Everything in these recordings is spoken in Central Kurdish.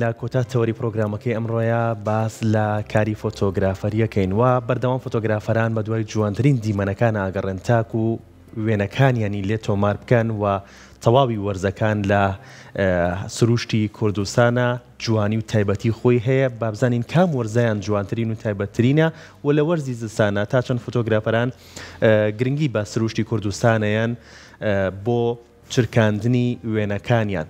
لە کۆتا تەوەری پرۆگرامەکەی ئەمڕۆیا باس لە کاری فۆتۆگرافەریەکەین و بەردەوام فۆتۆگرافەران بە دوای جوانترین دیمەنەکان ئاگەڕێن تاکو وێنەکانیانی لێ تۆمار بکەن و تەواوی وەرزەکان لە سروشتی کوردستانە جوانی و تایبەتی خۆی هەیە بابزانین کام وەرزیان جوانترین و تایبەتترینە و لە وەرزی زستانە تا چەند فۆتۆگرافەران گرنگی بە سروشتی کوردستانەیەن بۆ چرکاندنی وێنەکانیان.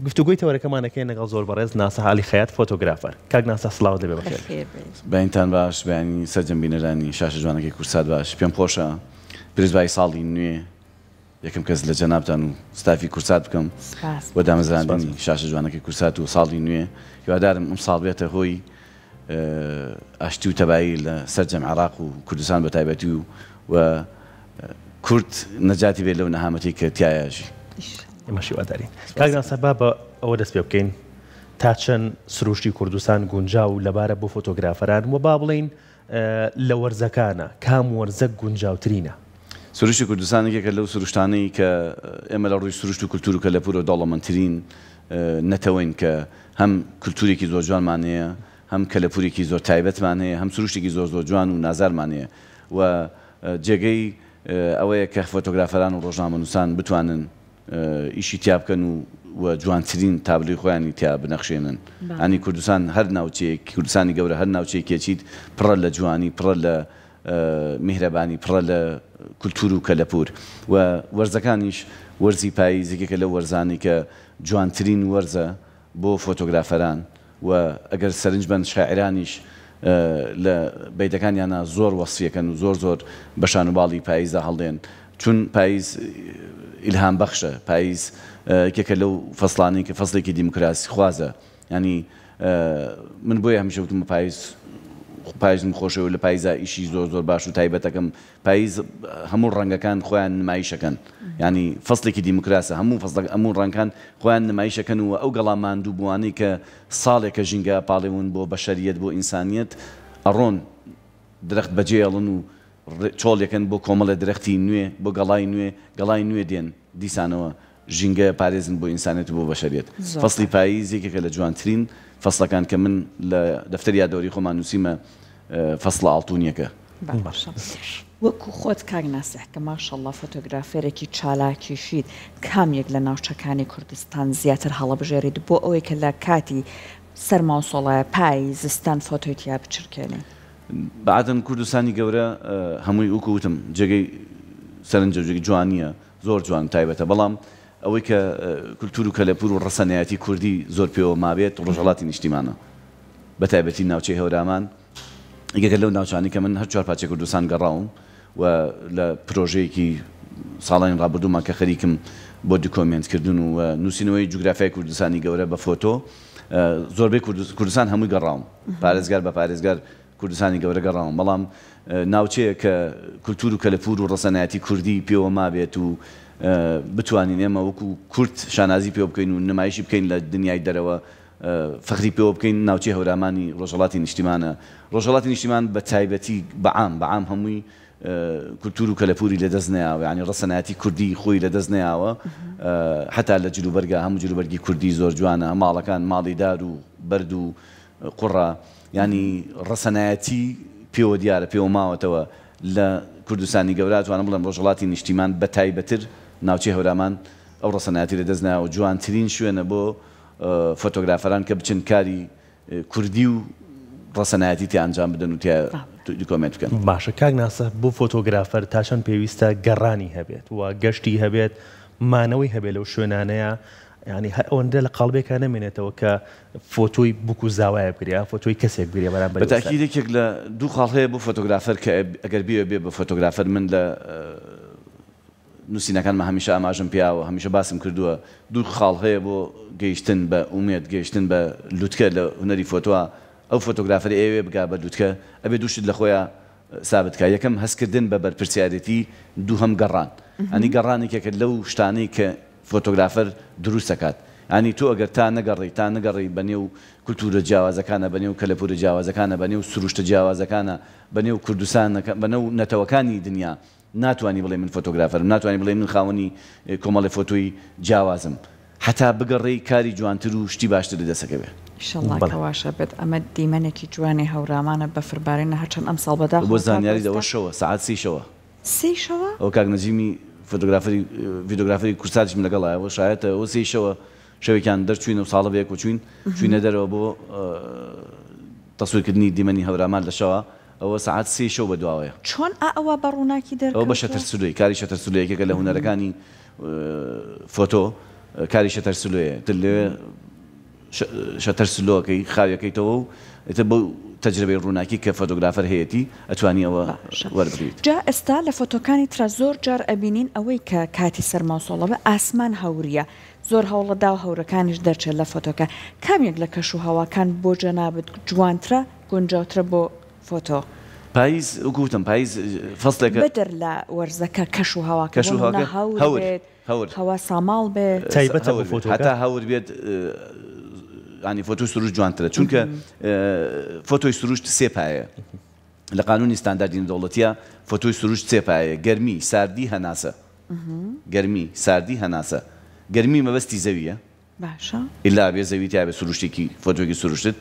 گفتوگۆی تەوەرەکەمان ئەکەین لەگەڵ زۆر بەڕێز ناسح عەلی خەیات فۆتۆگرافەر. کاک ناسح سڵاوت لێبێ بەخێر بێی. بەینتان باش بەیانی سەرجەم بینەرانی شاشە جوانەکەی کوردسات باش پێم خۆشە پیرۆزبایی ساڵی نوێ یەکەم کەس لە جەنابتان و ستافی کوردسات بکەم بۆ دامەزراندنی شاشە جوانەکەی کوردسات و ساڵی نوێ هیوادارم ئەمساڵ بێتە هۆی ئاشتی و تەبایی لە سەرجەم عێراق و کوردستان بە تایبەتی و و کورد نەجاتی بێت لەو نەهامەتی کە تیایا ژی. ئێمەش هیوادارین. کاک ناسر با بە ئەوە دەست پێ بکەین تا چەند سروشتی کوردستان گونجاو و لەبارە بۆ فۆتۆگرافەران و با بڵێین لە وەرزەکانە کام وەرزە گونجاوترینە؟ سروشتی کوردستان یەکێکە لەو سروشتانەی کە ئێمە لە ڕووی سروشت و کولتوور و کەلەپوورەوە دەوڵەمەندترین نەتەوەین کە هەم کولتوورێکی زۆر جوانمان هەیە، هەم کەلەپوورێکی زۆر تایبەتمان هەیە، هەم سروشتێکی زۆر زۆر جوان و نازارمان هەیە و جێگەی ئەوەیە کە فۆتۆگرافەران و ڕۆژنامەنووسان بتوانن ئیشی تیا بکەن و و جوانترین تابلۆی خۆیانی تیا بنەخشێنن. یانی کوردستان هەر ناوچەیەک، کوردستانی گەورە هەر ناوچەیەکی ئەچیت پڕە لە جوانی، پڕە لە میهرەبانی، پڕە لە کولتوور و کەلەپوور و وەرزەکانیش وەرزی پاییز یەکێکە لەو وەرزانەی کە جوانترین وەرزە بۆ فۆتۆگرافەران و ئەگەر سەرنج بەن شاعیرانیش لە بەیتەکانیانا زۆر وەسفیەکەن و زۆر زۆر بە شان و باڵی پاییزدا هەڵدێن چون پاییز ئیلهام بەخشە پاییز یەکێکە لەو فەسڵانەی کە فەسڵێکی دیموکراسی خوازە یانی من بۆیە هەمیشە وتومە پاییز پاییزم خۆشەوێ و لە پاییزا ئیشی زۆر زۆر باش و تایبەت ئەکەم پاییز هەموو ڕەنگەکان خۆیان نمایشەکەن یانی فەسڵێکی دیموکراسە هەموو فەسڵەک هەموو ڕەنگکان خۆیان نمایشەکەن و ئەو گەڵا ماندوو بووانەی کە ساڵێکە ژینگە ئەپاڵێون بۆ بەشەریەت بۆ ئینسانیەت ئەڕۆن درەخت بەجێیەڵن و چۆڵیەکەن بۆ کۆمەڵێ درەختی نوێ بۆ گەڵای نوێ گەڵای نوێ دێن دیسانەوە ژینگە پارێزن بۆ ئینسانیەت و بۆ بەشەریەت. فەسڵی پاییز یەکێکە لە جوانترین فەسڵەکان کە من لە دەفتەری یادەوەری خۆمان نووسیمە فەسڵە ئاڵتونیەکە. باشە وەکو خۆت کاک ناسیح کە ماشاءاللە فۆتۆگرافێرێکی چالاکیشیت کام یەک لە ناوچەکانی کوردستان زیاتر هەڵەبژێریت بۆ ئەوەی کە لە کاتی سەرما و سۆڵایە پایی زستان فۆتۆی تیا بچرکێنی؟ بەعادەن کوردستانی گەورە هەمووی وەکو وتم جێگەی سەرنجە و جێگەی جوانیە زۆر جوان و تایبەتە بەڵام ئەوەی کە کولتوور و کەلەپوور و ڕەسەنایەتی کوردی زۆر پێوە مابێت ڕۆژهەڵاتی نیشتیمانە بە تایبەتی ناوچەی هەورامان یەکێکە لەو ناوچانەی کە من هەر چوار پارچەی کوردستان گەڕاوم و لە پرۆژەیەکی ساڵانی ڕابردوومان کە خەریکم بۆ دیکۆمێنت کردن و نووسینەوەی جوگرافیای کوردستانی گەورە بە فۆتۆ زۆربەی کوردستان هەمووی گەڕاوم پارێزگار بە پارێزگار کوردستانی گەورە گەڕاوم، بەڵام ناوچەیەک کە کولتوور و کەلەپوور و ڕەسەنایەتی کوردی پێوە مابێت و بتوانین ئێمە وەکو کورد شانازی پێوە بکەین و نمایشی بکەین لە دنیای دەرەوە فەخری پێوە بکەین ناوچەی هەورامانی ڕۆژهەڵاتی نیشتیمانە. ڕۆژهەڵاتی نیشتیمان بە تایبەتی بە عام بە عام هەمووی کولتوور و کەلەپووری لە دەست نەیاوە یانی ڕەسەنایەتی کوردی خۆی لە دەست نەیاوە حەتا لە جلوبەرگا هەموو جلوبەرگی کوردی زۆر جوانە ماڵەکان ماڵی دار و بەرد و قوڕە یانی ڕەسەنایەتی پێوە دیارە پێوە ماوەتەوە لە کوردستانی گەورە ئەتوانم بڵێم ڕۆژهەڵاتی نیشتیمان بە تایبەتر ناوچەی هەورامان ئەو ڕەسەنایەتی لە دەست نایەوە جوانترین شوێنە بۆ فۆتۆگرافەران کە بچن کاری کوردی و ڕەسەنایەتی تیا ئەنجام بدەن و تیا دیکۆمێنت بکەن. باشە کاک ناسح بۆ فۆتۆگرافەر تا چەند پێویستە گەڕانی هەبێت و گەشتی هەبێت مانەوەی هەبێت لەو شوێنانەیە یانی هەر ئەوەندە لە قاڵبێکا نەمێنێتەوە کە فۆتۆی بوک و زاوایە بگرێ یا فۆتۆی کەسێک بگرێ بەرامبەری بە تاکید یەکێک لە دوو خاڵ هەیە بۆ فۆتۆگرافەر کە ئەگەر بیەوێ بێ بە فۆتۆگرافەر من لە نووسینەکانما هەمیشە ئاماژەم پێیاوە هەمیشە باسم کردووە دوو خاڵ هەیە بۆ گەیشتن بە ئومێد گەیشتن بە لوتکە لە هونەری فۆتۆا ئەو فۆتۆگرافەرەی ئەیەوێ بگا بە لوتکە ئەبێ دوو شت لە خۆیا سابت کا یەکەم هەستکردن بە بەرپرسیارێتی دووهەم گەڕان یانی گەڕان یەکێکە لەو شتانەی کە فۆتۆگرافەر دروست ئەکات یانی تۆ ئەگەر تا نەگەڕێی تا نەگەڕێی بە نێو کولتوورە جیاوازەکانە بە نێو کەلەپوورە جیاوازەکانە بە نێو سروشتە جیاوازەکانە بە نێو کوردستانەکە بە نێو نەتەوەکانی دنیا ناتوانی بڵێی من فۆتۆگرافەرم ناتوانی بڵێی من خاوەنی کۆمەڵێ فۆتۆی جیاوازم هەتا بگەڕێی کاری جوانتر و شتی باشتر لە دەست ئەکەوێ. ئیشەڵا کە واشە بێت. ئەمە دیمەنێکی جوانی هەورامانە بەفر بارینە هەرچەند ئەمساڵ بەداخەوە بۆ زانیاریت ئەوە شەوە سەعات سێی شەوە. سێی شەوە؟ ئەوە کاک نەجیمی فۆتۆگرافەری ڤیدۆگرافەری کوردساتیشم لەگەڵایە ئەوە شایەتە ئەوە سێی شەوە شەوێکیان دەرچووین و ساڵە بەیەکەوە چووین چووینە دەرەوە بۆ تەسویرکردنی دیمەنی هەورامان لە شەوا ئەوە سەعات سێی شەو بە دواوەیە. چۆن ئا ئەوا بە ڕووناکی ئەوە بە شەتەر دەرکەوتووە؟ سلۆی کاری شەتەر سلۆ یەکێکە لە هونەرەکانی فۆتۆ کاری شەتەر سلۆیە تر لەوێ شەتەر سلۆکەی خاویەکەیتەوە و ئیتر بەو تەجرەبەی ڕووناکی کە فۆتۆگرافەر هەیەتی ئەتوانی ئەوە باشە وەربگریت. جا ئێستا لە فۆتۆکانی ترا زۆر جار ئەبینین ئەوەی کە کاتی سەرماوسۆڵە بێ ئاسمان هەوریە زۆر هەوڵە داو هەورەکانیش دەرچێت لە فۆتۆکە کام یەک لە کەش و هەواکان بۆ جەنابت جوانترە گونجاوترە بۆ فۆتۆ؟ پایز وەکو وتم پایز فەسڵێکە. بەدەر لە وەرزەکە کەش و هەواکە کەش بۆ و نمونە هەواکە هەور هەور بێت هەور. هەوا ساماڵ بێ. تایبەتە بۆ هەور بێت فۆتۆکە؟ هەتا هەور بێت یانی فۆتۆی سروشت جوانترە چونکە فۆتۆی سروشت سێ پایەیە لە قانونی ستانداردی نێودەوڵەتیە فۆتۆی سروشت سێ پایەیە گەرمی ساردی هەناسە گەرمی ساردی هەناسە گەرمی مەبەستی زەویە باشە. ئیلا ئەبێ زەوی تیابێ سروشتێکی فۆتۆیەکی سروشتت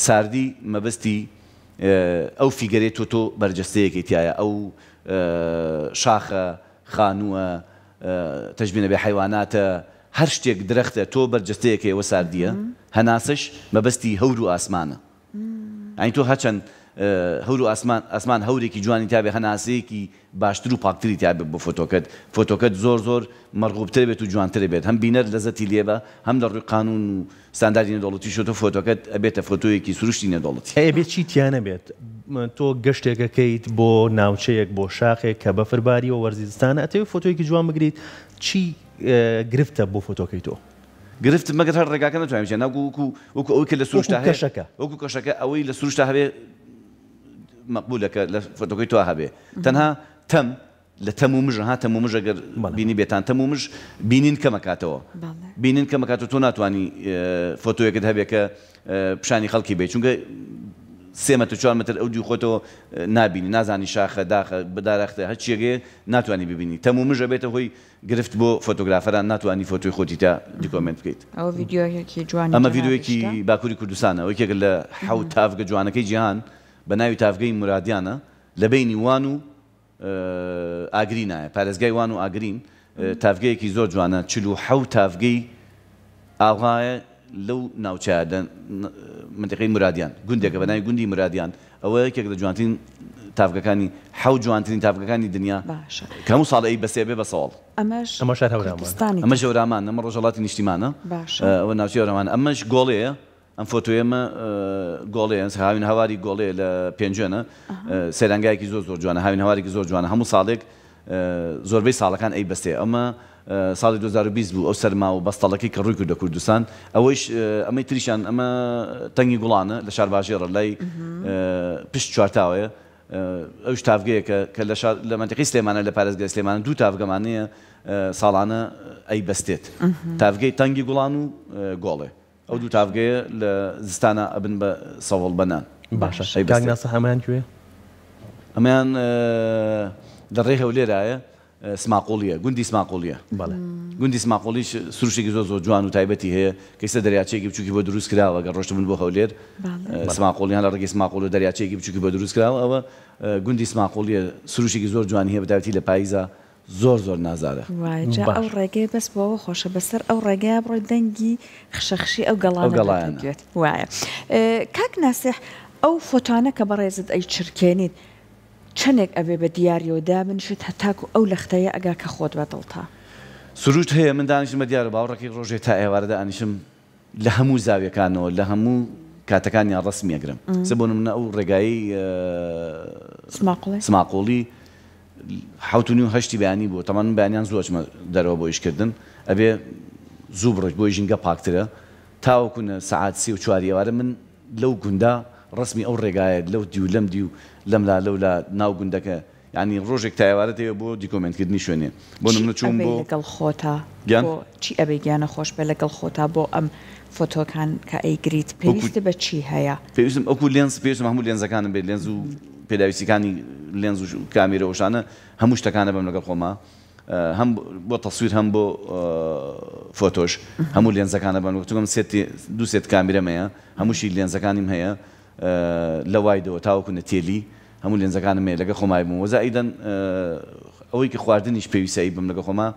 ساردی مەبەستی ئەو فیگەرەی تۆ تۆ بەرجەستەیەکەی تیایە ئەو شاخە خانووە تەشبینە بێ حەیواناتە هەر شتێک درەختە تۆ بەرجەستەیەکەی ئەوە ساردیە هەناسەش مەبەستی هەور و ئاسمانە یانی تۆ هەرچەند هەور و ئاسمان ئاسمان هەورێکی جوانی تیابێ هەناسەیەکی باشتر و پاکتری تیابێ بۆ فۆتۆکەت فۆتۆکەت زۆر زۆر مەرغوبتر بێت و جوانتر بێت هەم بینەر لەزەتی لێ بە هەم لە ڕووی قانون و ستانداردی نێودەوڵەتیشەوە تۆ فۆتۆکەت ئەبێتە فۆتۆیەکی سروشتی نێودەوڵەتی. ئەی ئەبێ چی تیا نەبێت؟ تۆ گەشتێک ئەکەیت بۆ ناوچەیەک بۆ شاخێک کە بەفر باریوە وەرزی زستانە ئەتەوێ فۆتۆیەکی جوان بگریت چی گرفتە بۆ فۆتۆکەی تۆ؟ گرفت مەگەر هەر ڕێگاکە نەتوانین بچین ناوکو وەکو وەکو ئەوەی کە لە وەکو سروشتا هەیە کەشەکە. وەکو کەشەکە ئەوەی لە سروشتا هەبێ مەقبولە کە لە فۆتۆکەی تۆ هەبێ تەنها تەم لە تەم و مژ ها تەم و مژ ئەگەر بەڵێ. بینی بێتان تەم و مژ بینین کەمەکاتەوە بەڵێ. بینین کەمەکاتەوە تۆ ناتوانی فۆتۆیەکت هەبێ کە پیشانی خەڵکی بەی چونکە سێ مەتر چوار مەتر ئەو دوی خۆتەوە نابینی نازانی شاخە داخە بدارەختە هەرچیەک هەیە ناتوانی ببینی تەم و مژ ئەبێتە هۆی گرفت بۆ فۆتۆگرافەران ناتوانی فۆتۆی خۆتی تا دیکۆمێنت بکەیت. ئەوە ڤیدیۆیەکی جوانی ئەمە ڤیدیۆیەکی جەنابیشتە. باکوری کوردستانە یەکێکە لە حەوت تاڤگە جوانەکەی جیهان بە ناوی تاڤگەی مورادیانە لە بەینی وان و ئاگرینایە پارێزگای وان و ئاگرین تاڤگەیەکی زۆر جوانە 47 تاڤگەی ئاغایە لەو ناوچەیە لە مەنتیقەی مورادیان گوندێکە بە ناوی گوندی مورادیان ئەوە یەکێک لە جوانترین تاڤگەکانی حەوت جوانترین تاڤگەکانی دنیا باشە کە هەموو ساڵێ ئەی بەسێ بێ بە سەواڵ. ئەمەش ئەمەش هەر هەورامانە. کوردستانی ئەمەش تر. هەورامانە ئەمە ڕۆژهەڵاتی نیشتیمانە باشە. ئەوە ناوچەی هەورامانە ئەمەش گۆڵێیە ئەم فۆتۆیەمە گۆڵێ هاوین هەواری گۆڵێ لە پێنجوێنە سەیرانگایەکی زۆر زۆر جوانە هاوین هەوارێکی زۆر جوانە هەموو ساڵێک زۆربەی ساڵەکان ئەی بەستێ ئەمە ساڵی 2020 بوو ئەو سەرما و بەستەڵەکەی کە ڕووی کردە کوردستان ئەوەیش ئەمەی تریشان ئەمە تەنگی گوڵانە لە شارباژێڕە لای پشت چوارتاوەیە ئەوش تاڤگەیەکە کە لە شار لە مەنتیقەی سلێمانە لە پارێزگای سلێمانە دوو تاڤگەمان هەیە ساڵانە ئەی بەستێت تاڤگەی تەنگی گوڵان و گۆڵێ ئەو دوو تاڤگەیە لە زستانا ئەبن بە سەوڵ بە نان. باشە ئەی کاک بەستێت. ناسح ئەمەیان کوێیە؟ ئەمەیان لە ڕێی هەولێرایە سماقوڵیە گوندی سماقوڵیە. بەڵێ. گوندی سماقوڵیش سروشتێکی زۆر زۆر جوان و تایبەتی هەیە کە ئیستا دەریاچەیەکی بچووکی بۆ دروست کراوە گەر ڕۆشتبن بۆ هەولێر سماقوڵی هەن لە ڕێگەی سماقوڵ و دەریاچەیەکی بچووکی بۆ دروست کراوە ئەوە گوندی سماقوڵیە سروشتێکی زۆر جوانی هەیە بە تایبەتی لە پاییزا زۆر زۆر نازارە. وایە جا باش. ئەو ڕێگەیە بەس بۆ ئەوە خۆشە بەسەر ئەو ڕێگەیە بڕۆی دەنگی خشەخشی ئەو ئەو گەڵانە بێتە گەڵایانە. گوێت وایە کاک ناسیح ئەو فۆتۆانە کە بەڕێزت ئەیچرکێنیت چەنێک ئەبێ بە دیاریەوە دابنیشیت هەتاکو ئەو لەختەیە ئەگا کە خۆت بە دڵتە؟ سروشت هەیە من دانیشم بە دیارە باوەڕەکەی ڕۆژێ تا ئێوارە دائەنیشم لە هەموو زاویەکانەوە لە هەموو کاتەکانیان ڕەسمی ئەگرم ئێستا بۆ نمونە ئەو ڕێگایەی سماقوڵی سماقوڵی حەوت و نیو هەشتی بەیانی بوو تەمان من بەیانیان زوو ئەچمە دەرەوە بۆ ئیشکردن ئەبێ زوو بڕۆیت بۆی ژینگە پاکترە تاوەکو نە سەعات سێ و چواری ئێوارە من لەو گوندە ڕەسمی ئەو ڕێگایە لەو دیو لەم دیو لەم لا لەو لا ناو گوندەکە یانی ڕۆژێک تا ئێوارە دەوێ بۆ دیکۆمێنت کردنی شوێنێ بۆ چی نمونە چووم ئەبەی بۆ لەگەڵ خۆتا گیان؟ بۆ چی ئەبەی گیانە خۆش بێ لەگەڵ خۆتا بۆ ئەم فۆتۆکان کە ئەیگریت وەکو پێویستت بە چی هەیە؟ پێویستم وەکو لێنز پێویستم هەموو لێنزەکانم بێت لێنز و پێداویستیەکانی لێنز و کامێرە و شانە هەموو شتەکانە بەم لەگەڵ خۆما. هەم بۆ تەسویر هەم بۆ فۆتۆش هەموو لێنزەکانە بەن وەک سێت دوو سێت کامیرەم هەیە هەمووشی لێنزەکانیم هەیە لە wide ەوە تاوەکو نە tele هەموو لێنزەکانم هەیە لەگە خۆمای بووم وەزائیدەن ئەوەی کە خواردنیش پێویستە ئەیبەم لەگە خۆما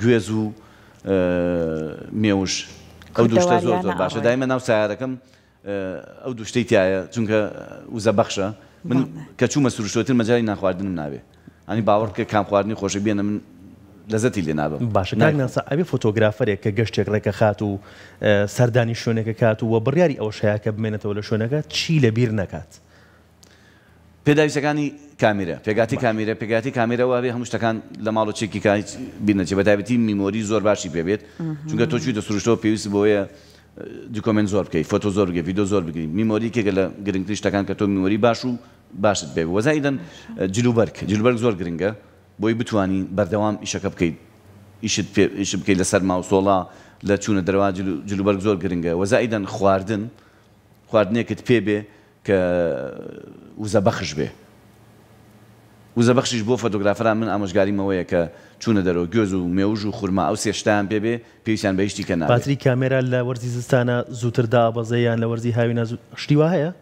گوێز و مێوژ ئەو دوو شتە زۆر زۆر باشە دایمە ناو سیارەکەم ئەو دوو شتەی تیایە چونکە وزە بەخشە من کە چوومە سروشتەوە تر مەجالی نان خواردنم نابێ ئەنی باوەڕ بکە کام خواردنی خۆشە بێنە من لەزەتی لێ نابەم باشە کاک ناسا ئەبێ فۆتۆگرافەرێک کە گەشتێک ڕێکەخات و سەردانی شوێنێک ئەکات و بڕیاری ئەوەش هەیە کە بمێنێتەوە لە شوێنەکە چی لەبیر نەکات؟ پێداویستەکانی کامیرە، پێکهاتەی کامیرە، پێکهاتەی کامیرە وابێ هەموو شتەکان لە ماڵ و چێکی کا هیچ بیر نەچێ بەتایبەتی memory زۆر باشی پێ بێت چونکە تۆ چوویتە سروشتەوە پێویست بەوەیە دیکۆمێنت زۆر بکەی فۆتۆ زۆر بگری ڤیدیۆ زۆر بگری memory یەکێکە لە گرنگترین شتەکان کە تۆ memory باش و باشت پێ بێ وەزائیدەن جلوبەرگ جلوبەرگ زۆر گرنگە بۆی بتوانی بەردەوام ئیشەکە بکەیت ئیشت پێ ئیش بکەیت لە سەرما و سۆڵا لە چوونە دەرەوە جلوبەرگ زۆر گرنگە وەزائیدەن خواردن خواردنێکت پێ بێ کە وزە بەخش بێ. وزە بەخشیش بۆ فۆتۆگرافەران من ئامۆژگاریم ئەوەیە کە چوونە دەرەوە گوێز و مێوژ و خورما ئەو سێ شتەیان پێ بێ پێویستیان بە هیچ شتی کە نابێ. باتری کامێرا لە وەرزی زستانا زووتر دائەبەزێ یان لە وەرزی هاوینا زوو شتی وا هەیە؟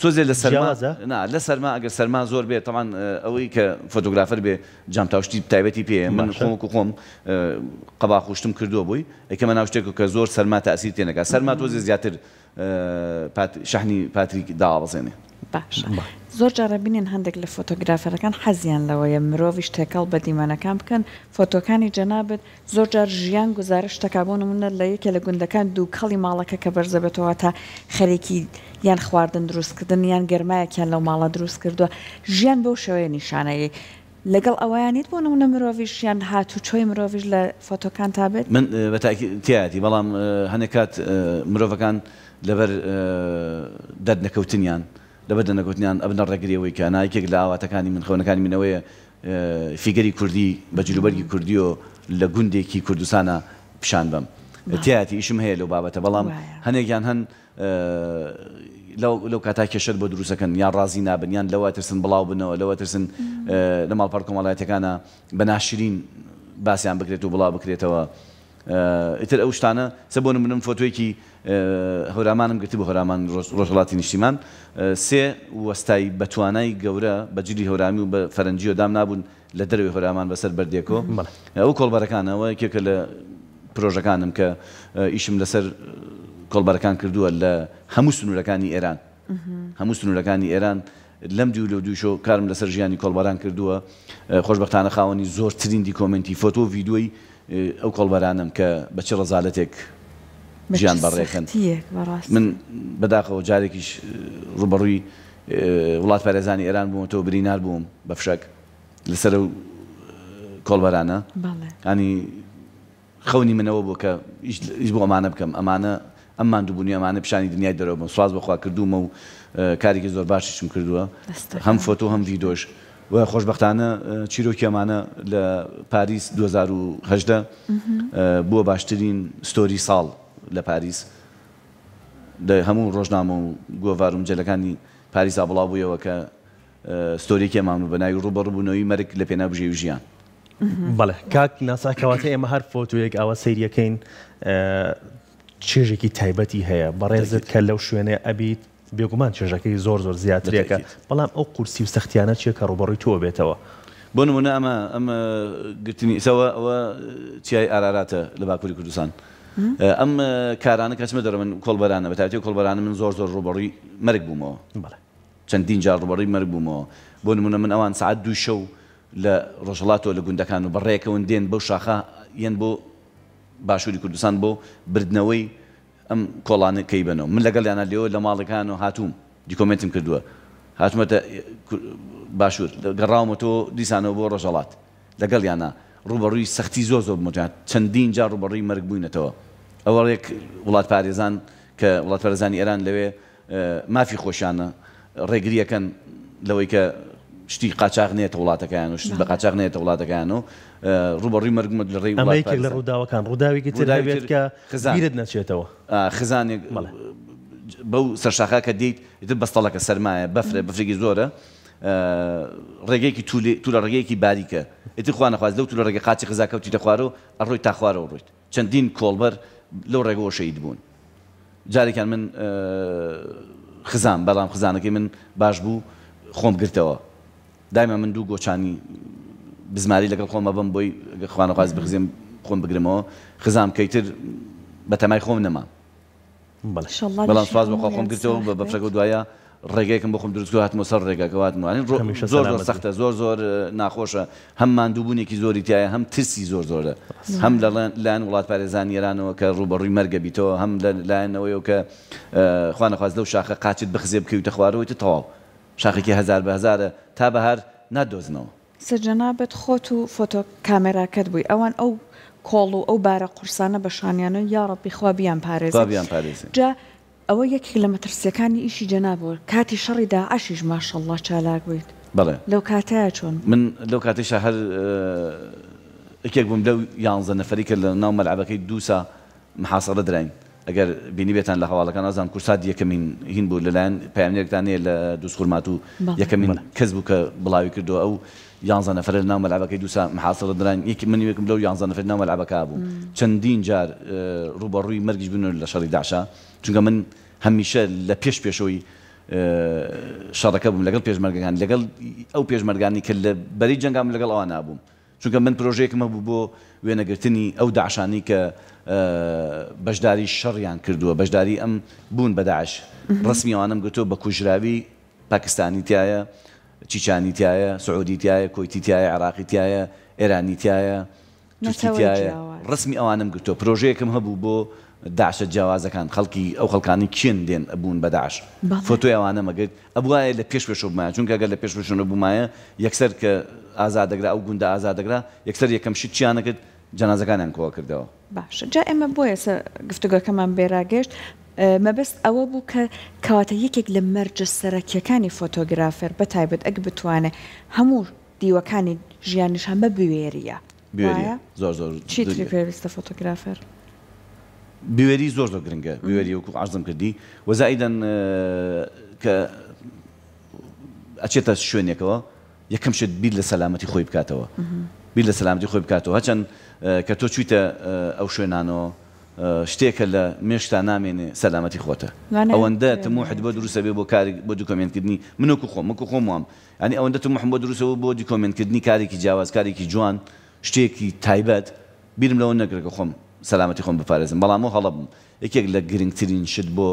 تۆزێ لە سەرما جیاوازە؟ نا لە سەرما ئەگەر سەرما زۆر بێ تەبعەن ئەوەی کە فۆتۆگرافەر بێ جانتا و شتی تایبەتی پێیە من باشە. خۆم وەکو خۆم قەباخ و شتم کردووە بۆی ئەیکەمە ناو شتێک کە زۆر سەرما تەئسیر تێ نەکا سەرما تۆزێ زیاتر شەحنی پاتری داوابەزێنێ. باشە زۆر جار ئەبینین هەندێک لە فۆتۆگرافەرەکان حەزیان لەوەیە مرۆڤیش تێکەڵ بە دیمەنەکان بکەن، فۆتۆکانی جەنابت زۆر جار ژیان گوزارشت دەکا بۆ نمونە لە یەکێ لە گوندەکان دووکەڵی ماڵەکە کە بەرزەبێتەوە تا خەریکی یان خواردن دروستکردن یان گەرمایەکیان لەو ماڵە دروست کردووە ژیان بەو شێوەیە نیشانەیەی لەگەڵ ئەوەیا نیت بۆ نمونە مرۆڤیش یان هاتوچۆی مرۆڤیش لە فۆتۆکانتا بێت؟ من بە تاکید تیایەتی بەڵام هەنێک کات مرۆڤەکان لەبەر دەرنەکەوتنیان لەبەر دەرنەکەوتنیان ئەبنە ڕێگری ئەوەی کە نا یەکێک لە ئاواتەکانی من خەونەکانی من ئەوەیە figure ی کوردی بە جلوبەرگی کوردیۆ لە گوندێکی کوردستانا پیشان بەم تیایەتی ئیشم هەیە لەو بابەتە بەڵام هەنێکیان هەن لەو کاتا کێشەت بۆ دروست ئەکەن یان ڕازی نابن یان لەوە ئەترسن بڵاو بنەوە لەوە ئەترسن لە ماڵپەڕ کۆمەڵایەتیەکانا بە ناشرین باسیان بکرێت و بڵاو بکرێتەوە ئیتر ئەو شتانە سە بۆ نمونە من فۆتۆیەکی هەورامانم گرتبوو هەورامان ڕۆژهەڵاتی نیشتیمان سێ وەستای بە توانای گەورە بە جلی هەورامی و بە فەرەنجیەوە دامنابوون لە دەرەوەی هۆرامان بەسەر بەردێکۆ ئەو کۆڵبەرەکانە ئەوە یەکێکە لە پرۆژەکانم کە ئیشم لەسەر کۆڵبەرەکان کردووە لە هەموو سنوورەکانی ئێران هەموو سنوورەکانی ئێران لەم دوو لەو دووشۆ کارم لەسەر ژیانی کۆڵبەران کردووە خۆشبەختانە خاوەنی زۆرترین دیکۆمێنتی فۆتۆ و ڤیدیۆی ئەو کۆڵبەرانەم کە بە چ ڕەزالەتێک ژیان بەڕێکەن من بەداخەوە جارێکیش ڕووبەڕووی وڵاتپارێزانی ئێران بوومەتەوە برینار بووم بە فشەک لەسەر ئەو کۆڵبەرانە ینی خەونی منەوە بوو کە ئیش بۆ ئەمانە بکەم ئەمانە ئەم ماندووبوونی ئەمانە پیشانی دنیای دەرەوە بم سواز بەخوا کردوومە و کارێکی زۆر باشیشم کردووە هەم فۆتۆ هەم ڤیدۆش و خۆشبەختانە چیرۆکی ئەمانە لە پاریس 2018 بووە باشترین ستۆری ساڵ لە پاریس لە هەموو ڕۆژنامە و گۆڤار و مجەلەکانی پاریسا بڵاو بوویەوە کە ستۆریەکی ئەمان بوو بە ناوی ڕووبەڕووبوونەوەی مەرگ لە پێناو بژێوی ژیان. بەڵێ کاک ناسا کەواتە ئێمە هەر فۆتۆیەک ئاوا سەیریەکەین چێژێکی تایبەتی هەیە بەڕێزت کە لەو شوێنێ ئەبیت بێگومان چێژەکەی زۆر زۆر زیاترێکە بەڵام ئەو قورسی و سەختیانە چیە کە ڕووبەڕووی تۆ بێتەوە؟ بۆ نمونە ئەمە ئەم گرتنی ئیسەوە ئەوە چیای ئاراراتە لە باکووری کوردستان ئەم کارانە کە چمە دەرەوە من کۆڵبەرانە بە تایبەتی کۆڵبەرانە من زۆر زۆر ڕووبەڕووی مەرگ بوومەوە چەندین جار ڕووبەڕووی مەرگ بوومەوە بۆ نموونە من ئەوان سەعات دووی شەو لە ڕۆژهەڵاتەوە لە گوندەکان و بە ڕێکەون دێن بەو شاخە یەن بۆ باشووری کوردستان بۆ بردنەوەی ئەم کۆڵانە کەی بەنەوە من لەگەڵیانە لێوە لە ماڵەکانەوە هاتووم دیکۆمێنتم کردووە هاتوومەتە باشوور گەڕاومەتەوە دیسانەوە بۆ ڕۆژهەڵات لەگەڵیانا ڕووبەڕووی سەختی زۆر زۆر بوومەتەوە چەندین جار ڕووبەڕووی مەرگ بووینەتەوە ئەوە ڕێک وڵاتپارێزان کە وڵاتپارێزانی ئێران لەوێ مافی خۆشیانە ڕێگری ئەکەن لەوەی کە شتی قاچاغ نێتە وڵاتەکەیان و شت بە قاچاغ نێتە وڵاتەکەیان و ڕووبەڕووی مەرگ بوومەت لە ڕێی ئەمە یەکێک لە ڕووداوەکان ڕووداوێکی تر هەبێت کە بیرت نەچێتەوە. خزانێک بەو سەرشاخە کە دێیت ئیتر بەستەڵەکە سەرمایە بەفرە بەفرێکی زۆرە. ڕێگەیەکی تولە ڕێگەیەکی باریکە ئیتر خوا نەخواست لەو تولە ڕێگە قاچی خزا کەوتیتە خوارەوە ئەڕۆیت تا خوارەوە ڕۆیت چەندین کۆڵبەر لەو ڕێگەوە شەهید بوون جارێکیان من خزام بەڵام خزانەکەی من باش بوو خۆم گرتەوە دایمە من دوو گۆچانی بزماری لەگەڵ خۆم ئەبەم بۆی گەر خوانەخواست بخزێم خۆم بگرمەوە خزام کە ئیتر بەتەمای خۆم نەمام. بەڵێ. ئیشەڵڵا بەڵام لەشی سوپاس بۆ خوا خۆم هەموویان گرتەوە ساغ بە بێت. بەفرەکە و دوایە ڕێگەیەکم بۆ خۆم دروست کرد هاتمەوە سەر ڕێگاکە و هاتمەوە یانی ڕۆ هەمیشە زۆر زۆر سەلامەت بی. سەختە زۆر زۆر ناخۆشە هەم ماندووبوونێکی زۆری تیایە هەم ترسی زۆر زۆرە هەم لە لایەن وڵاتپارێزانی ئێرانەوە کە ڕووبەڕووی مەرگە بیتەوە هەم لە لایەنەوەیەوە کە خوا نەخواست لەو شاخە قاچت بخزێ بکەویتە خوارەوە ئیتر تەواو شاخێکی هەزار بە هەزارە تا بەهار ناتدۆزنەوە. سەر جەنابت خۆت و فۆتۆ کامێراکەت بووی ئەوان ئەو کۆڵ و ئەو بارە قورسانە بە شانیانە یاڕەبی خوا بیان خوا پارێزێ بیان پارێزێ. جا ئەوە یەکێک لە مەترسیەکانی ئیشی جەنابەوە کاتی شەڕی داعشیش ماشەڵڵا چالاک بوویت بەڵێ. لەو کاتەیا چۆن بوو؟ من لەو کاتەیشا هەر یەکێک بووم لەو یانزە نەفەری کە لە ناو مەلعەبەکەی دووسا محاسەرە دراین ئەگەر بینیبێتان لە هەواڵەکان ئازان کورسات یەکەمین هین بوو لەلایەن پەیامنێرێکتان نەیە لە دووزخورماتوو یەکەمین کەس بوو کە بڵاوی کردەوە ئەو یانزە نەفەرە لەناو مەلعەبەکەی دووسا محاسەرە دراین یەکی من یەکم لەو یانزە نەفەری ناو مەلعەبەکە بووم چەندین جار ڕووبەڕووی مەرگیش بووینەوە لە شەڕی داعشا چونکە من هەمیشە لە پێش پێشەوەی شەڕەکە بووم لەگەڵ پێشمەرگەکان لەگەڵ ئەو پێشمەرگانەی کە لە بەرەی جەنگا بووم لەگەڵ ئەوانە بووم چونکە من پرۆژەیەکم هەبوو بۆ وێنەگرتنی ئەو داعشانەی کە بەشداری شەڕیان کردووە، بەشداری ئەم بوون بە داعش، ڕەسمی ئەوانەم گرتووە بە کوژراوی پاکستانی تیایە، چیچانی تیایە، سعودی تیایە، کۆیتی تیایە، عێراقی تیایە، ئێرانی تیایە، تورکی تیایە، ڕەسمی ئەوانەم گرتووە، پرۆژەیەکم هەبوو بۆ داعشە جیاوازەکان، خەڵکی ئەو خەڵکانەی کێن دێن بوون بە داعش، فۆتۆی ئەوانەم ئەگرت، ئەبوایە لە پێش پێشەوە بمایە، چونکە گەر لە پێش پێشەوە نەبوومایە یەکسەر کە ئازاد دەکرا ئەو گوندە ئازاد دەکرا یەکسەر یەکەم شت چیان ئەکرد جەنازەکانیان کۆ ئەکردەوە. باشە جا ئێمە بۆ ئێستا گفتوگۆکەمان بێراگەشت مەبەست ئەوە بوو کە کەواتە یەکێک لە مەرجە سەرەکیەکانی فۆتۆگرافەر بە تایبەت ئەگ بتوانێ هەموو دیوەکانی ژیانیش هەمە بوێریە بوێریە وایە؟ زۆر زۆر چی تری دوریە. پێویستە فۆتۆگرافەر؟ بوێری زۆر زۆر گرنگە بوێری وەکو عەرزم کردی وە زائیدەن کە ئەچێتە شوێنێکەوە یەکەم شت بیر لە سەلامەتی خۆی بکاتەوە بیر لە سەلامەتی خۆی بکاتەوە هەچەند کە تۆ چویتە ئەو شوێنانەوە شتێکە لە مێشکتا نامێنێ سەلامەتی خۆتە ئەوەندە تموحت بۆ دروستە بێ بۆ کاری بۆ دیکۆمێنتکردنی من وەکو خۆم وەکو خۆم وام یانی ئەوەندە تموحم بۆ دروستە بۆ دیکۆمێنتکردنی کارێکی جیاواز کارێکی جوان شتێکی تایبەت بیرم لەوە نەکرد کە خۆم سەلامەتی خۆم بپارێزم، بەڵام ئەو هەڵە بووم. یەکێک لە گرنگترین شت بۆ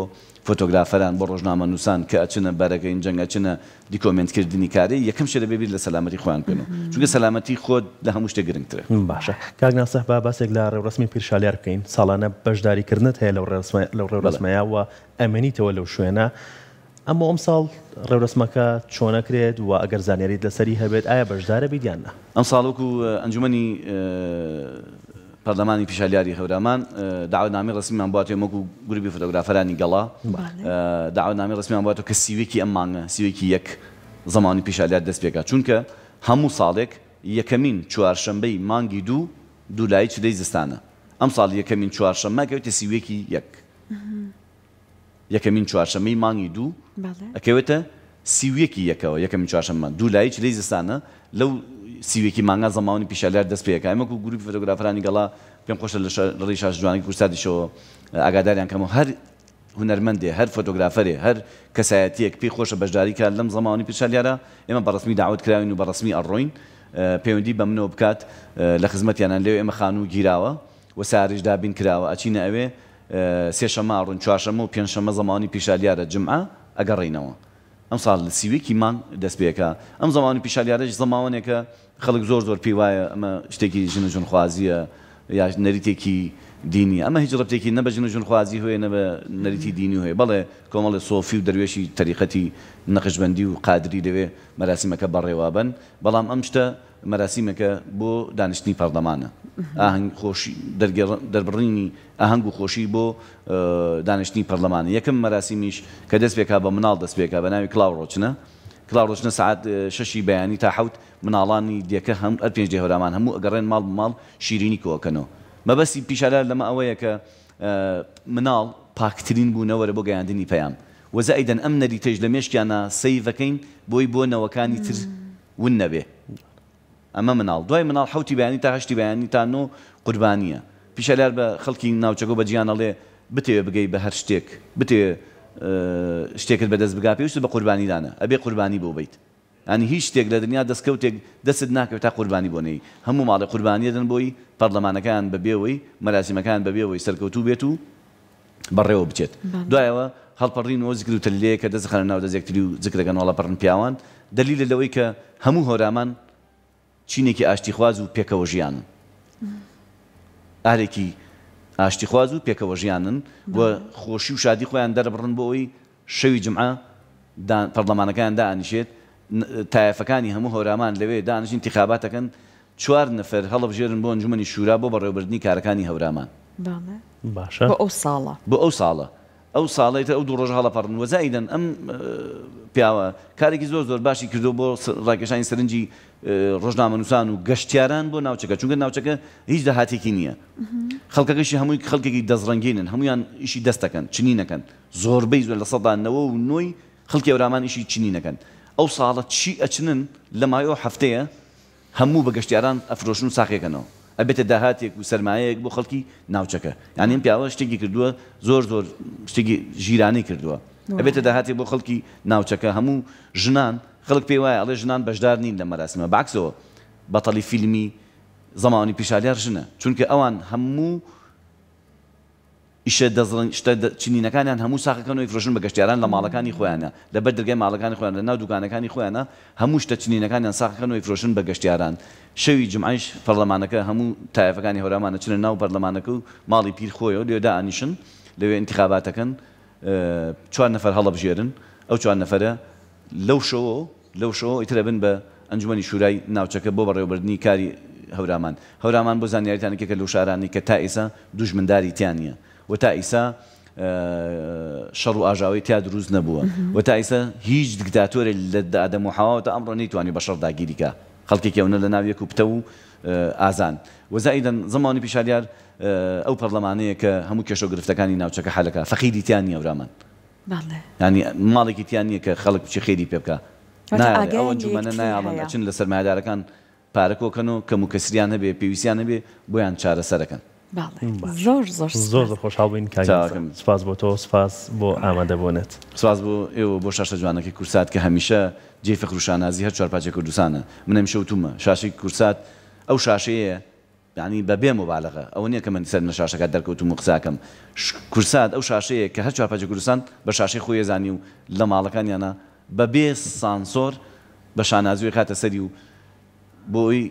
فۆتۆگرافەران، بۆ ڕۆژنامەنووسان کە ئەچنە بەرەکەین جەنگ، ئەچنە دیکۆمێنت کردنی کارێ، یەکەم شت دەبێ بیر لە سەلامەتی خۆیان بکەنەوە، چونکە سەلامەتی خۆت لە هەموو شتێک گرنگترە. باشە کاک ناسح با باسێک لە ڕێوڕەسمی پیرشالیار بکەین، ساڵانە بەشداریکردنت هەیە لەو ڕێوڕەسمەیا و ئەمێنیتەوە لەو شوێنە، ئەمۆ ئەمساڵ ڕێورەسمەکە چۆن ئەکرێت و ئەگەر زانیاریت لەسەری هەبێت ئایا بەشدارەبیت یان نا؟ ئەمساڵ وەکو ئەنجومەنی پەرلەمانی پیشالیاری هەورامان داوەتنامەی ڕەسمیمان بۆ هاتووە، ئێمە وەکو گروپی فۆتۆگرافەرانی گەڵا داوەتنامەی ڕەسمیمان بۆ هاتووە کە سیوەکی ئەم مانگە سیوەکی یەک زەمانی پیشالیار دەست پێکات، چونکە هەموو ساڵێک یەکەمین چوارشەمبەی مانگی دوو دوولایی چلەی زستانە، ئەمساڵ یەکەمین چوارشەممە ئەکەوێتە سیوەکی یەک. یەکەمین چوارشەممەی مانگی دوو ئەکەوێتە 31 ی یەکەوە، یەکەمین چوارشەممە دوو لایی چلەی زستانە، لەو 31 ی مانگا زەماوەنی پیشالیار دەست پێ ئەکا، ئێمە وەکو گروپی فۆتۆگرافەرانی گەڵا پێم خۆشە لە ڕێی شاشە جوانەکەی کوردساتیشەوە ئاگاداریان کەمەوە هەر هونەرمەندێ هەر فۆتۆگرافەرێ هەر کەسایەتیەک پێی خۆشە بەشداری کات لەم زەماوەنی پیرشالیارا ئێمە بە ڕەسمی داوەت کراوین و بە ڕەسمی ئەڕۆین پەیوەندی بە منەوە بکات لە خزمەتیانان لەوێ ئێمە خانوو گیراوە و ساریش دابین کراوە ئەچینە ئەوێ سێ شەممە ئەڕۆین چوارشەممە و پێنجشەممە زەماوەنی پیشالیارە جومعە ئەگەڕێینەوە ئەمساڵ لە 31 ی مانگ دەست پێ ئەکا ئەم زەماوەنی پیشالیارەش زەماوەنێکە خەڵک زۆر زۆر پێی وایە ئەمە شتێکی ژن و ژنخوازیە یا نەریتێکی دینیە ئەمە هیچ ڕەبتێکی نە بە ژن و ژنخوازی هەیە نە بە نەریتی دینی هەیە بەڵێ کۆمەڵێ سۆفی و دەروێشی تەریقەتی نەقشبەندی و قادری لەوێ مەراسیمەکە بەڕێوەئەبەن بەڵام ئەم شتە مەراسیمێکە بۆ دانیشتنی پەڕلەمانە، ئاهەنگ خۆشی دەربڕینی ئاهەنگ و خۆشی بۆ دانیشتنی پەڕلەمانە، یەکەم مەراسیمیش کە دەست پێکا بە مناڵ دەست پێکا بە ناوی کڵاو ڕۆچنە، کڵاو ڕۆچنە سەعات شەشی بەیانی تا حەوت مناڵانی دێکە هەم هەر پێنج دێ هەورامان هەموو ئەگەڕێن ماڵ بە ماڵ شیرینی کۆ ئەکەنەوە، مەبەستی پیشالار لەمە ئەوەیە کە مناڵ پاکترین بوونەوەرە بۆ گەیاندنی پەیام. وە زائیدەن ئەم نەریتەیش لە مێشکیانا save ئەکەین بۆی بۆ نەوەکانی تر ون نەبێ. ئەمە مناڵ دوای مناڵ حەوتی بەیانی تا هەشتی بەیانی تا نۆ قوربانیە. پیشەلار بە خەڵکی ناوچەکە و بە جیهان ئەڵێ بتەوێ بگەی بە هەر شتێک بتەوێ شتێکت بەدەست بگا پێویستت بە قوربانیدانە ئەبێ قوربانی بۆ بەیت. یانی هیچ شتێک لە دنیا دەستکەوتێک دەستت ناکەوێت تا قوربانی بۆ نەیی. هەموو ماڵێ قوربانی ئەدەن بۆی، پەرلەمانەکەیان بە بێوەی، مەراسیمەکەیان بە بێوەی سەرکەوتوو بێت و بەڕێوە بچێت. دوایەوە هەڵپەڕین و ئەو زکر و تەلیلەیە کە دەست دەخەنە ناو دەست یەکتری و زکرەکەن و هەڵەپەڕن پیاوان، دەلیلە لەوەی کە هەموو هەورامان چینێکی ئاشتیخواز و پێکەوەژیانن. ئەهلێکی ئاشتیخواز و پێکەوەژیانن و خۆشی و شادی خۆیان دەربڕن بۆ ئەوەی شەوی جومعە دان پەڕلەمانەکەیان دائەنیشێت تایەفەکانی هەموو هەورامان لەوێ دانیشن ئینتیخابات ئەکەن چوار نەفەر هەڵەبژێرن بۆ ئەنجومەنی شورا بۆ بەڕێوەبردنی کارەکانی هەورامان. بەڵێ باشە. بۆ ئەو ساڵە. بۆ ئەو ساڵە. ئەو ساڵە ئیتر ئەو دوو ڕۆژە هەڵەپەڕن وە زائیدەن ئەم پیاوە کارێکی زۆر زۆر باشی کردووە بۆ ڕاکێشانی سەرنجی ڕۆژنامەنووسان و گەشتیاران بۆ ناوچەکە چونکە ناوچەکە هیچ داهاتێکی نییە خەڵکەکەشی هەمووی خەڵکێکی دەستڕەنگینن هەموویان ئیشی دەست دەکەن چنینەکەن زۆربەی زۆر 99% ی خەڵکی هەورامان ئیشی چنینەکەن ئەو ساڵە چی ئەچنن لە ماوەی ئەو هەفتەیە هەموو بە گەشتیاران ئەفرۆشن و ساقیەکەنەوە ئەبێتە داهاتێک و سەرمایەیەک بۆ خەڵکی ناوچەکە یانی ئەم پیاوە شتێکی کردووە زۆر زۆر شتێکی ژیرانەی کردووە ئەبێتە داهاتێک بۆ خەڵکی ناوچەکە هەموو ژنان خەڵک پێی وایە ئەڵێ ژنان بەشدار نین لەم مەراسیمە بەعکسەوە بەتەڵی فیلمی زەماوەنی پیشالیار ژنە چونکە ئەوان هەموو ئیشە دەزڕن شتە چنینەکانیان هەموو ساخەکەن و ئەیفرۆشن بە گەشتیاران لە ماڵەکانی خۆیانا لە بەر دەرگای ماڵەکانی خۆیان لە ناو دوکانەکانی خۆیانا هەموو شتە چنینەکانیان ساخەکەن و ئەیفرۆشن بە گەشتیاران شەوی جومعەیش پەڕلەمانەکە هەموو تایەفەکانی هەورامان ئەچنە ناو پەرلەمانەکە و ماڵی پیر خۆیەوە لەوێ دائەنیشن لەوێ ئینتخاباتەکەن چوار نەفەر هەڵەبژێرن ئەو چوار نەفەرە لەو شەوەوە لەو شەوەوە ئیتر ئەبن بە ئەنجومەنی شورای ناوچەکە بۆ بەڕێوەبردنی کاری هەورامان. هەورامان بۆ زانیاریتان یەکێکە لەو شارانەی کە تا ئیسا دوژمنداری تیا نییە و تا ئیسا شەڕ و ئاژاوەی تیا دروست نەبووە و تا ئیسا هیچ دکتاتۆرێ لە ئادەم و حەواوە تا ئەمڕۆ نەیتوانیوە بە شەڕ داگیری کا. خەڵکێکی ئەونە لە ناو یەک و پتەو و ئازان. و زائیدەن زەمانی پیشالیار ئەو پەڕلەمانەیە کە هەموو کێشە و گرفتەکانی ناوچەکە حەلەکا. فەقیری تیا نییە هەورامان. بەڵێ. یانی ماڵێکی تیا نییە کە خەڵک بچێ خێری پێ بکا. واتە نایەڵێ. ئەو ئاگایان لە ئەنجومەنە یەکتری نایەڵن هەیە. ئەچن لە سەرمایەدارەکان پارە کۆ کەن و کەم و کەسریان هەبێ پێویستیان هەبێ بۆیان چارەسەرەکەن. بەڵێ باشە. زۆر زۆر زۆر سوپاس. زۆر خۆشحاڵ بووین کاک ناسر. چاکم. سوپاس بۆ تۆ سوپاس بۆ ئامادەبوونت. سوپاس بۆ ئێوە و بۆ شاشە جوانەکەی کوردسات کە هەمیشە جێی فەخر و شانازی هەر چوارپارچەی کوردستانە. من هەمیشە وتوومە شاشەی کوردسات ئەو شاشەیە یانی بە بێ موبالەغە ئەوە نیە کە من سەرم لە شاشەکە دەرکەوتوم و قسە ئەکەم کورسات ئەو شاشەیە کە هەر چوارپارچەی کوردستان بە شاشەی خۆی ئەزانی و لە ماڵەکانیانا بە بێ سانسۆر بە شانازی ئەیخاتە سەری و بۆ ئەوەی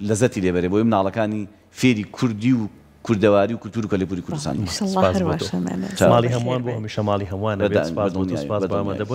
لەزەتی لێ بەرێ بۆ ئەوەی مناڵەکانی فێری کوردی و کوردەواری و کولتور و کەلەپوری کوردستان بکا. ئیشەڵا سپاس هەر بۆ تۆ. واشە مەمێ ماڵی بەخێر هەمووان بۆ بێی. هەمیشە ماڵی هەمووان ئەبێت سپاس بۆ تۆ سپاس بۆ ئامادەبوونت.